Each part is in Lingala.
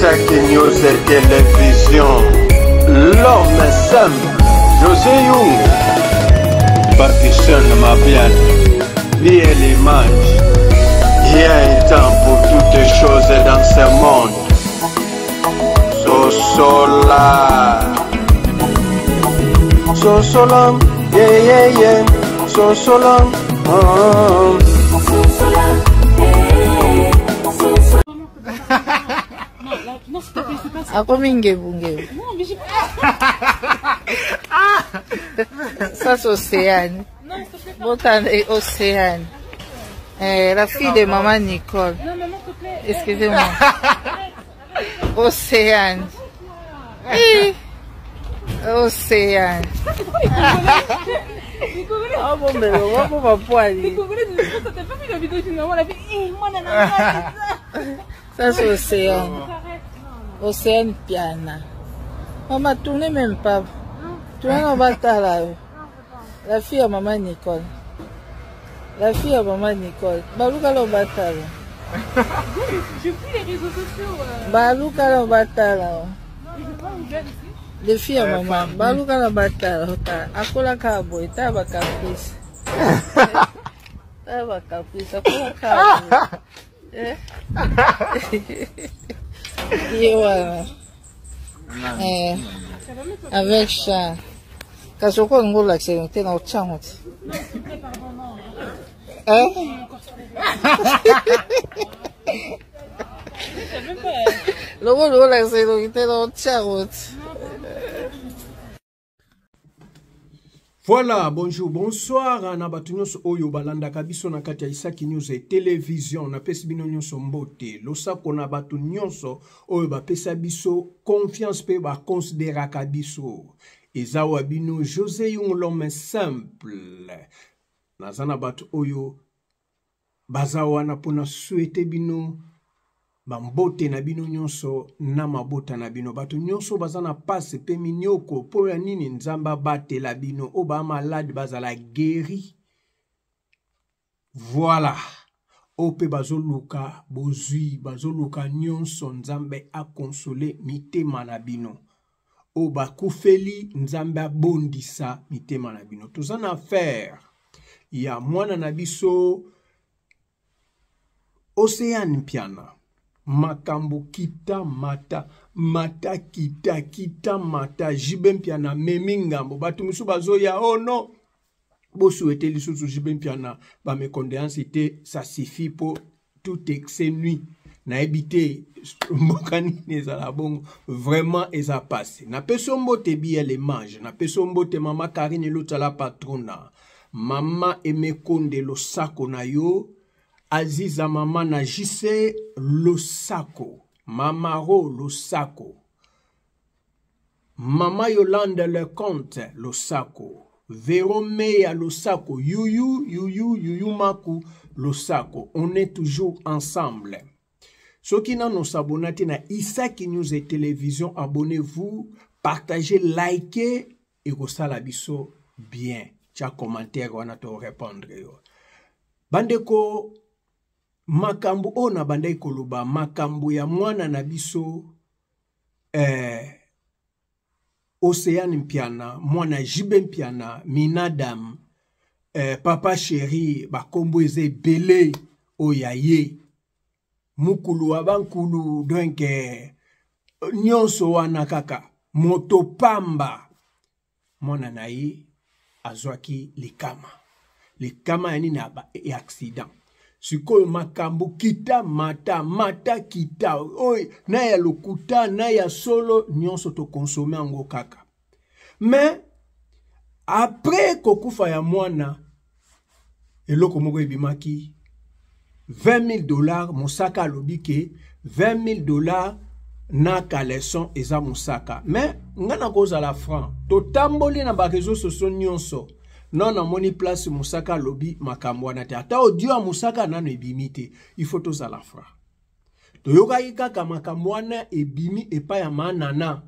Isaki News Télévision. L'homme simple, José Young. Pakistan Mabian. Bien l'image. Il y a un temps pour toutes choses dans ce monde. Sosola. Sosola, yeah, yeah, yeah. Sosola, oh. Sosola, eh, sosola. Non, là, non, s'il te plaît, c'est pas ça. Akomi ngebu ngebu. Non, mais j'ai Ça c'est Océane. Non, s'il te plaît. Botana et Océane. Eh, la fille de maman Nicole. Non, maman, s'il te plaît. Excusez-moi. Océane. Eh. Océane. Les Congolais, Oh bon, mais on va pas les Congolais, nous ça t'a pas vu la vidéo d'une maman, elle a fait, eh, moi, nanana, Ça c'est Océane. arrête. Non, Océane Piana. Maman, tournez même pas. Tournez en bas là. La fille à maman Nicole. La fille à maman Nicole. Baluka lo batala. non. Je fuis les réseaux sociaux. Baluka lo batala. Non, je veux pas ouvert ici. Les filles à maman. Baluka lo batala. Akola ka boye, ta ba caprice. Ta ba caprice. Akola ka boye. Eh? Ye wana. Eh. Avec chat. Kasi okolinga olakisa yo te na otyango te. Non, s'il te plaît, pardon, non. Eh? Encore sur les réseaux. T'as même pas. Lokola olakisa elongi te na otyango te. Voilà, bonjour, bonsoir na bato nyonso oyo balandaka biso na kati ya Isaki News et Télévision. Napesi bino nyonso mbote. Losako na bato nyonso oyo bapesa biso confiance pe bakonsideraka biso. Eza wa bino José Yung l'homme simple. Naza na bato oyo baza wana mpona souhaiter bino bambote na bino nyonso na mabota na bino. Bato nyonso baza na pasi pe minyoko mpo ya nini Nzambe abatela bino, oyo ba malade bazala guéri. Voilà. Oyo pe bazoluka bozwi, bazoluka nyonso, Nzambe akonsole mitema na bino. Oyo bakufeli, Nzambe abondisa mitema na bino. Toza na affaire ya mwana na biso Océane Mpiana. Makambo kita mata, mata kita, kita mata. JB Mpiana memi ngambo. Bato mosusu bazoya, oh non. Bosouhaite lisusu JB Mpiana ba mes condoléances te, ça suffit po tout excès nuit. Nayebi te mboka nini ezala bongo, vraiment eza pasi. Napesi yo mbote biya le mange, napesi yo mbote mama Karine Lutala patrona, mama Emekonde losako na yo, Aziza mama na JC losako, mama Ro losako, mama Yolande Leconte losako, Vero Meya losako, Yuyu Yuyu Yuyu Maku losako. On est toujours ensemble. Soki nano s'abonner te na Isaki News et Télévision, abonnez-vous, partagez, likez et kosala biso bien. Tia commentaire wana to répondre yo. Bandeko, makambo oyo na bandaki koloba, makambo ya mwana na biso Océane Mpiana, mwana JB Mpiana, Minadam, papa chéri, bakombo eza ebele oyo ya ye, mukulu wa bankulu, donc nyonso wana kaka moto pamba. Mwana na ye azwaki likama. Likama ya nini? Ya accident. Sikoyo makambo kita mata, mata kita, oyo na ya lokuta na ya solo, nyonso tokonsome yango kaka. Mais après kokufa ya mwana, eloko moko ebimaki 20 000 $. Mosaka alobi ke 20 000 $ na caleçon eza mosaka. Mais nga nakozala franc, totamboli na ba réseaux sociaux nyonso, non namoni place mosaka alobi makambo wana te. Ata audio ya mosaka nano ebimi te. Il faut tozala franc. Toyokaki kaka makambo wana ebimi epai ya manana.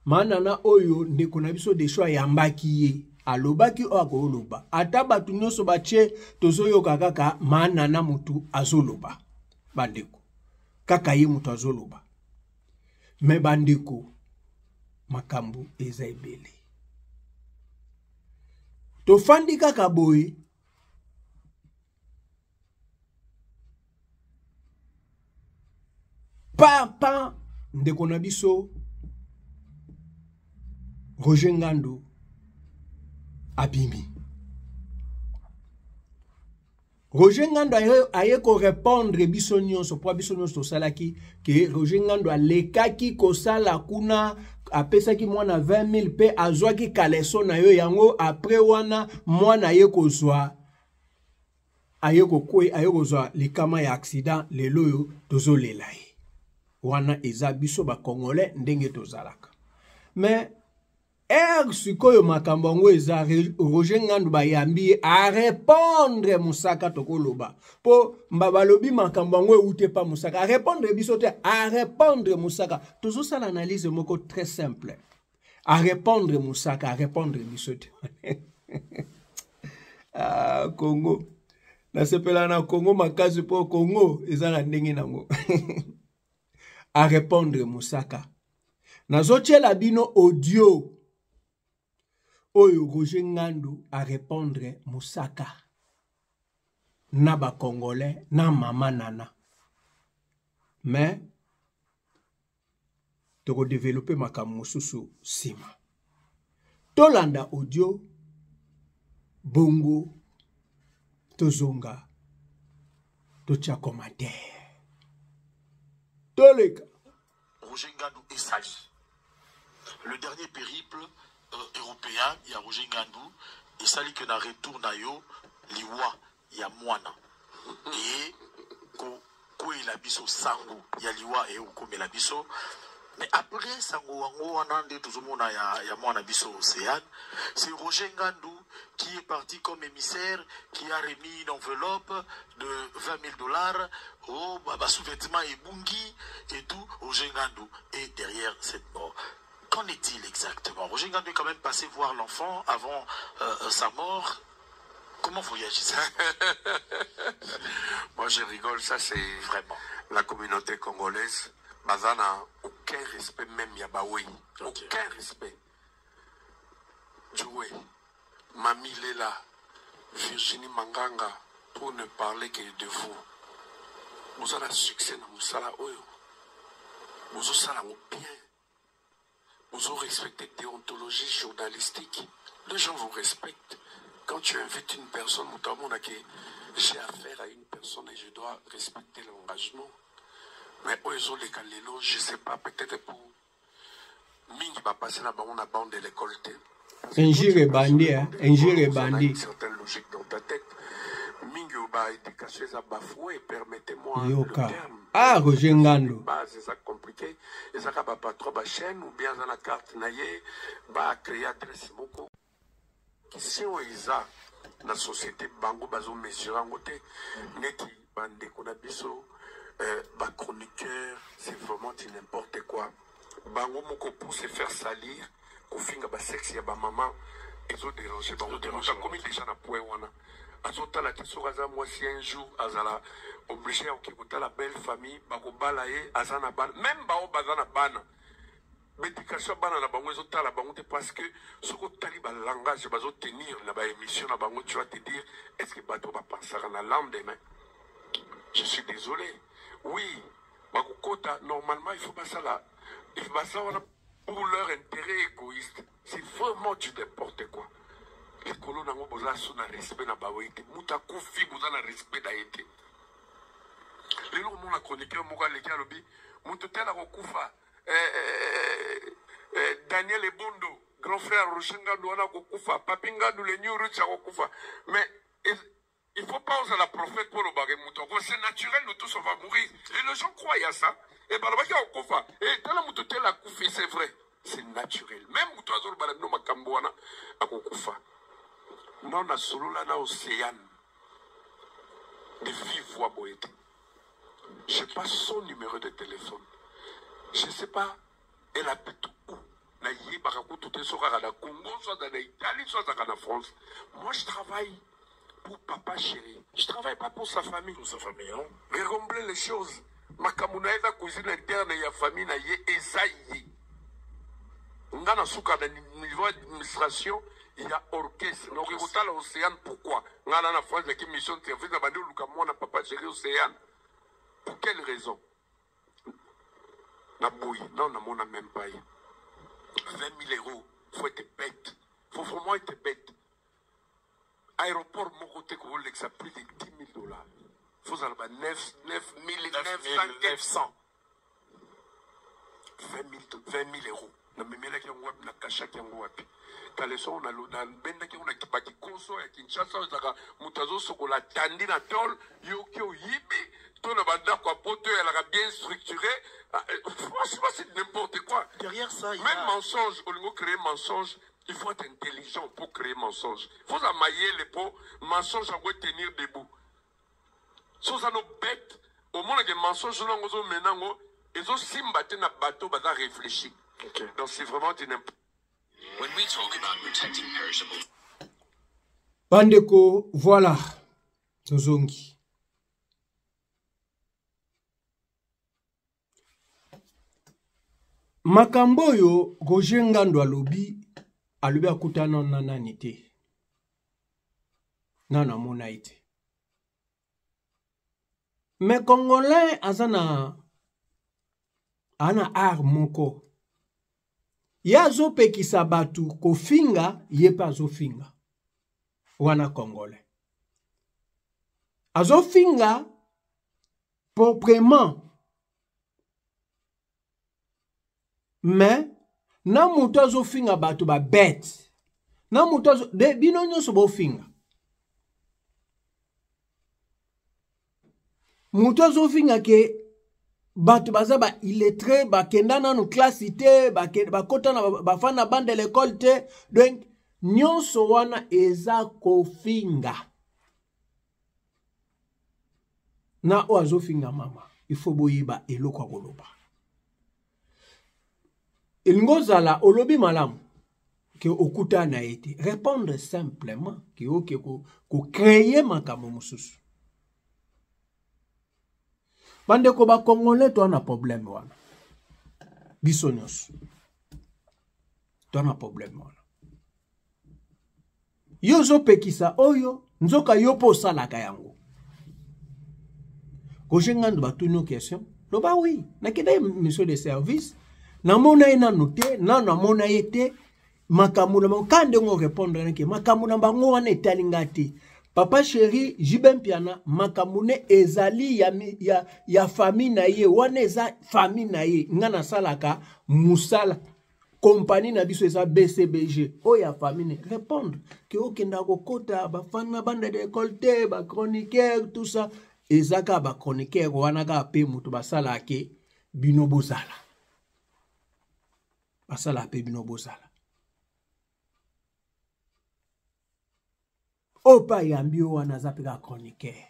Manana oyo ndeko na biso Desho ayambaki ye, alobaki oyo akoloba. Ata bato nyonso batie, tozoyoka kaka manana motu azoloba. Bandeko, kaka ye moto azoloba. Me bandeko, makambo eza ebele. Tofandi kaka boye. Pa pa ndeko na biso Roger Ngando abimi. Roger Ngando aye, aye ko répondre biso nyonso po biso nyonso tosalaki ke Roger Ngando alekaki kosala kuna apesaki mwana 20 000 mpe azwaki kaleso na yo yango après wana mwana aye kozwa aye kokwe aye kozwa likama ya accident lelo oyo tozolela ye wana eza biso ba congolais ndenge tozalaka mais Heure sikoyo makambo yango eza Roger Ngandu bayambi ye a répondre Mosaka tokoloba po mba balobi makambo yango ewute pa Mosaka a répondre biso te a répondre Mosaka tozosala analyse moko très simple a répondre Mosaka a répondre biso te ah, Congo nasepela na Congo makasi po Congo eza na ndenge nango a répondre Mosaka nazotiela bino audio oyo Roger Ngandu a répondre Mosaka na ba congolais na mama nana mais tokodevelope makambo mosusu nsima tolanda audio bongo tozonga totya commentaire toleka Roger Ngandu esali le dernier périple euh, européen ya Roger Ngandu esali que na retour na yo liwa ya mwana eye kokweyela biso sango ya liwa eye kokomela biso mais après sango wango wana nde tozomona ya, ya mwana biso Océane c'est Roger Ngandu qui est parti comme émissaire qui a remis une enveloppe de 20 000 dollars oh bah, bah sous-vêtements et bungi et tout Roger Ngandu est derrière cette mort Qu'en est-il exactement Roger Ngandu est quand même passé voir l'enfant avant euh, sa mort. Comment vous réagissez Moi, je rigole, ça c'est vraiment la communauté congolaise. Bazana, aucun respect même ya bawei. Okay. Aucun respect. Joué. Mami Lela, Virginie Manganga, pour ne parler que de vous. Vous avez un succès dans mosala oyo. Vous avez bien. Vous respecté déontologie journalistique. Les gens vous respectent. Quand tu invites une personne, notamment j'ai affaire à une personne et je dois respecter l'engagement. Mais oyo lelo, je sais pas, peut-être pour mingi bapase na bango na bande de l'école te. Injure ebandi, hein? Injure ebandi. Une certaine logique dans ta tête. Mingi ba éducation eza bafoué, permettez-moi Yoka. le terme. Ah, Roger Ngando. Base eza compliqué, ezaka ba patron ba chaîne ou bien aza na carte na ye, ba créer adresse moko. Question eza na société bango bazo mesurer yango te neti bandeko na biso euh, ba chroniqueur c'est vraiment du n'importe quoi bango moko pour se faire salir kofinga basexe ya bamama ezoderange bango te moto akomi déjà na point wana azotala te soki aza mwasi un jour azala obligé ya koke kotala belle famille bakobala ye aza na bana même bao baza na bana baéducation ya bana na bango ezotala bango te parce que soki otali balangage bazotenir na baémission na bango tu vas te dire est ce que bato bapensaka na lendemain je suis désolé oui bakokota normalement il faut basala il faut basala wana pour leur intérêt égoïste c'est vraiment du n'importe quoi likolo nango boza so na respect na bawe te moto akufi boza na respect na ye te lelo omona chroniqueur moko aleki alobi moto te akokufa eh, eh, eh, Daniel Ebondo, grand frère Roger Ngandu wana akokufa, Papi Ngandu le New Rich akokufa. Mais il faut pas oser la prophète pour le barrer mouton. C'est naturel, nous tous on va mourir. Et les gens croient à ça. Et balobaki akokufa. Et tala mutu tel akufi, c'est vrai. C'est naturel. Même mutu azoloba na bino makambo wana akokufa. Non, na solola na Océane. De vive voix boye te. Je n'ai pas son numéro de téléphone. Je ne sais pas, elle habite où. Nayebaka kutu te soki kaka na Congo, soit na Italie, soit na France. Moi, je travaille pour papa chéri. Je travaille pas pour sa famille. Pour sa famille, hein? Récombler les choses. Makambo na ye eza cuisine interne ya famille na ye, eza ye. Nga na suka na niveau administration ya orchestre. Nakoki kotala Oceane pourquoi? Nga na na France naki mission de service na bandi oluka mwana papa chéri Oceane. Pour quelle raison? Na boyi, non namona même pas ye. 20 000 euros, faut être bête. Faut vraiment être bête. Aéroport moko te kolekisa plus de 10 000 dollars. Faut ozala ba 9 900. 20 000 euros. Namemelaki yango wapi, nakashaki yango wapi? Caleçon nabendaki yango na bakikoso ya Kinshasa, oyo ezalaka moto azosokola tandi na tole, yoki oyibi to na bandako ya poto ezalaka bien structuré. Franchement, c'est n'importe quoi. Derrière ça, il y Même a... mensonge, olingo créer mensonge, il faut être intelligent pour créer mensonge. Il faut amailler les pots, mensonge yango tenir debout. So oza no bête, omonake mensonge nango ozomena yango ezosimba te na bato baza réfléchi. Okay. Donc c'est vraiment du n'importe. Bandeko, voilà, tozongi. Makambo oyo Roger Ngando alobi, alobi akutana na nani te, nano amona ye te. Mais Congolais aza na ana art moko, ye azopekisa bato kofinga, ye mpe azofinga. Wana Congolais azofinga proprement, mais na moto azofinga bato ba bête, na moto azo de bino nyonso bofinga. Moto azofinga ke bato baza ba illettré, bakenda nanu classe te, bakota na bafanda bande de l'école te, donc nyonso wana eza kofinga. Na oyo azofinga mama, il faut boyeba eloko ya koloba. Elingi ozala olobi malamu ke okuta na ye te, répondre simplement ke oke ko créer makambo mosusu. Bandeko ba Congolais, toa na problème wana, biso nyonso toa na problème wana. Yo ozopekisa oyo, nzoka yo mpo osalaka yango. Roger Ngando batuni yo question, loba oui, nakenda ye mission de service, namona ye nanu te, nanu amona ye te. Makambo na bango ka ndenge orépondre nake, makambo na bango wana etali nga te. Papa chéri JB Mpiana, makambo ne ezali ya famille na ye, wana eza famille na ye. Nga nasalaka mosala, compagnie na biso eza BCBG, oyo ya famille ne. Répondre ke okenda kokota bafana bande d'école te, ba chroniqueur, tout ça eza kaka ba chroniqueur wana kaka mpe moto basalaka ke bino bozala, basalaka mpe bino bozala. Oyo mpe ayambi yo wana aza mpe kaka chroniqueur.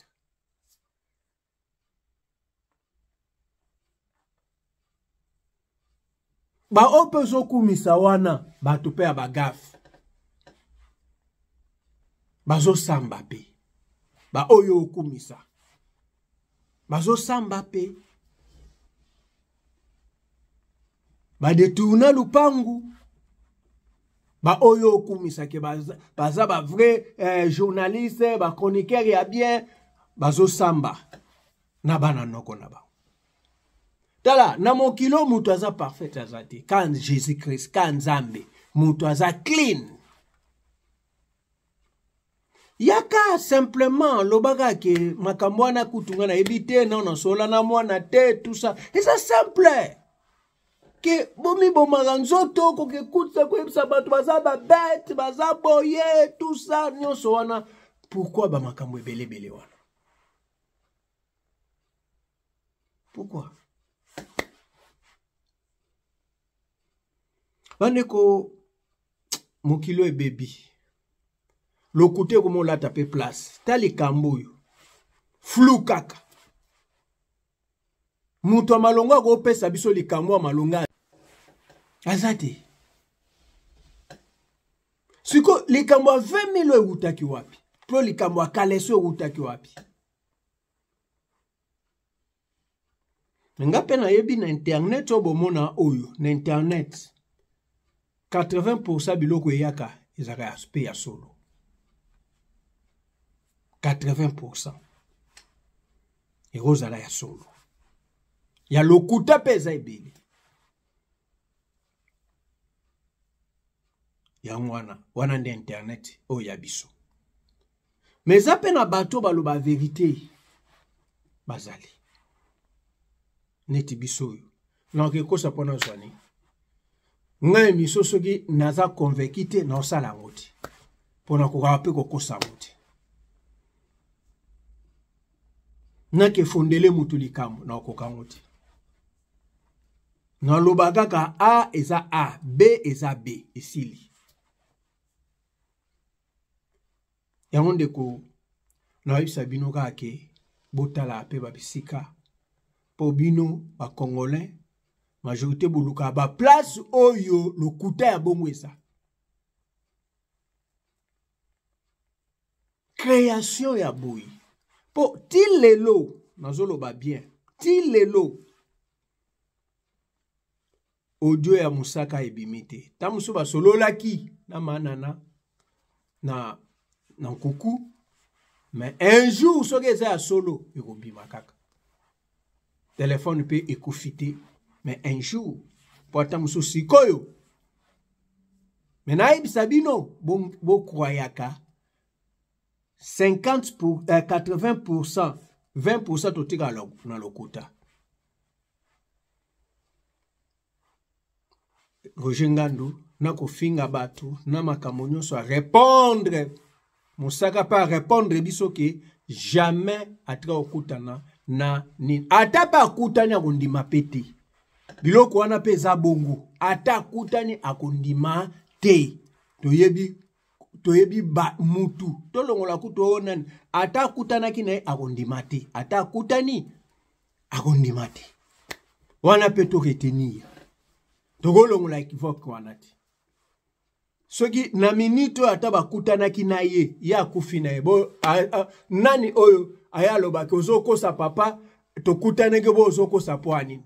Baoyo mpe ozokumisa wana bato mpe ya bagafe bazosamba mpe, baoyo okumisa bazosamba mpe, badetourna lupangu. Baoyo okumisake baza ba vrai journaliste, ba chroniqueur ya bien, bazosamba na bana noko na bango. Tala, na mokilo moto aza parfait aza te, ka Jésus-Christ, ka Nzambe, moto aza clean. Yaka simplement lobaka ke makambo wana kutu nga nayebi te, na nasola na mwana te, tout ça eza simple. Ke bomibomaka nzoto kokekutisa koyebisa bato baza babete, baza boye, tout ça nyonso wana, pourquoi ba makambo ebelebele wana? Pourquoi? Bandeko, mokilo ebebi, lokuta ekomolata pe place. Ta likambo oyo flou kaka, moto ya malonga akopesa biso likambo ya malonga aza te. Siko likambo ya 20 000 ewutaki wapi? To likambo ya kaleso ewutaki wapi? Me nga mpe nayebi na internet oyo bomona oyo na internet 80% biloko eyaka ezalaka ya mpe ya solo 80% ekozala ya solo ya lokuta mpe eza ebele yango wana wana nde internet oyo ya biso me eza mpe na bato baloba verite bazali neti biso oyo nakoki ekosa mpo nazwa nini ngai emission soki naza convaincu te naosala yango te mpo nakokaka mpe kokosa yango te nakefondele motu likambo nakokoka yango te naloba kaka a eza a b eza b esili yango ndeko nayebisa bino kaka ke botala mpe babisika mpo bino bacongolais majorité bolukaka baplace oyo lokuta ya bongo eza création ya boye mpo ti lelo nazoloba bien ti lelo audio ya mosaka ebimi te ntango mosusu basololaki na manana na, na nkuku mais un jour soki eza ya solo ekobima kaka telefone mpe ekufi te mais un jour mpo ata mosusu sikoyo me nayebisa bino bokroyaka bo 50 pour, eh, 80 pourcent 20 pourcent totikala na lokuta Roger Ngandu na kofinga bato na makambo nyonso a répondre mosaka mpe a répondre biso ke jamais atika kokutana na nini ata mpe akutani akondima mpe te biloko wana mpe eza bongo ata akutani akondima te toyebi toyebi ba mutu tolongola kutu oyo nani ata akutanaki na ye akondima te ata akutani akondima te wana mpe to retenir tokolongola ekivoke wana te soki na minute oyo ata bakutanaki na ye ye akufi na ye bo a, a, nani oyo aye alobaki ozokosa papa tokutanaki bo ozokosa mpo ya nini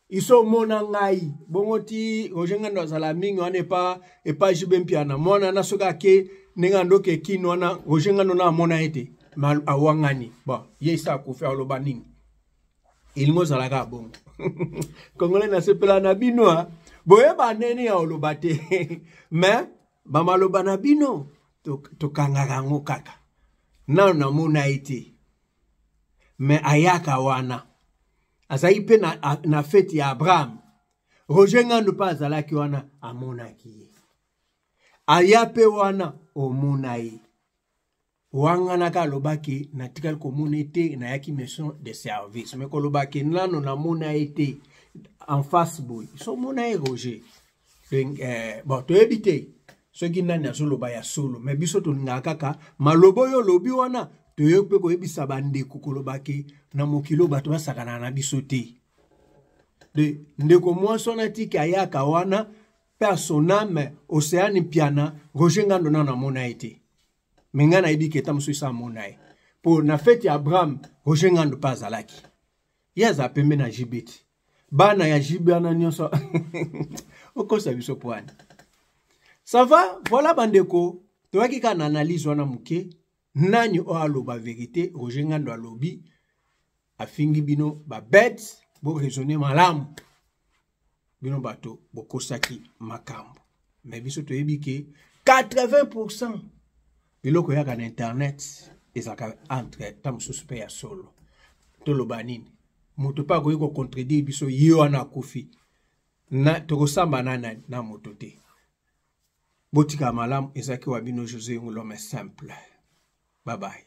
iso omona ngai bongo ti roger ngando azala mingi wana epa epa jb mpiana mwana na soki ake ndenge andoki ekini wana roger ngando na amona ye te ma awangani bon ye esi akufi aloba nini elingi ozala kaka bongo kongole nasepela na bino a boyeba ndenge ya oloba te mais bamaloba na bino tokangaka yango kaka nano namona ye te me ayaka wana azalaki mpe na, na feti ya abraham roger ngandu mpe azalaki wana amonaki ye aya mpe wana omona ye wanganaka alobaki natikali komona ye te nayaki mission de service me kolobaki nano namona ye te en face boye so omona ye roger Donc, eh, bon toyebi te soki nani azoloba ya solo me biso tolingaka kaka maloba oyo olobi wana toyei mpe koyebisa bandeko koloba ke na mokili oyo bato basakanaka na biso te de ndeko mwasi wana tiki ayaka wana mpe asoname oceane mpiana roger ngando nano amona ye te me ngai nayebi ke ta mosusu esa amona ye mpo na fete ya abraham roger ngando mpe azalaki ye azala pembe na jb te bana ya jb wana nyonso okosa biso pwani ça va voilà bandeko toyaki kaka na analyse wana moke nani oyo aloba verité roger ngando alobi afingi bino babete boraisonne malamu bino bato bokosaki makambo me biso toyebi ke 80 pourcent biloko eyaka na internet ezalaka entre ta mosusu mpe ya solo toloba nini moto mpe akoki kocontredire biso ye wana akufi na tokosamba na nani na moto te botika malamu ezalaki wa bino josé ngulome simple babaye.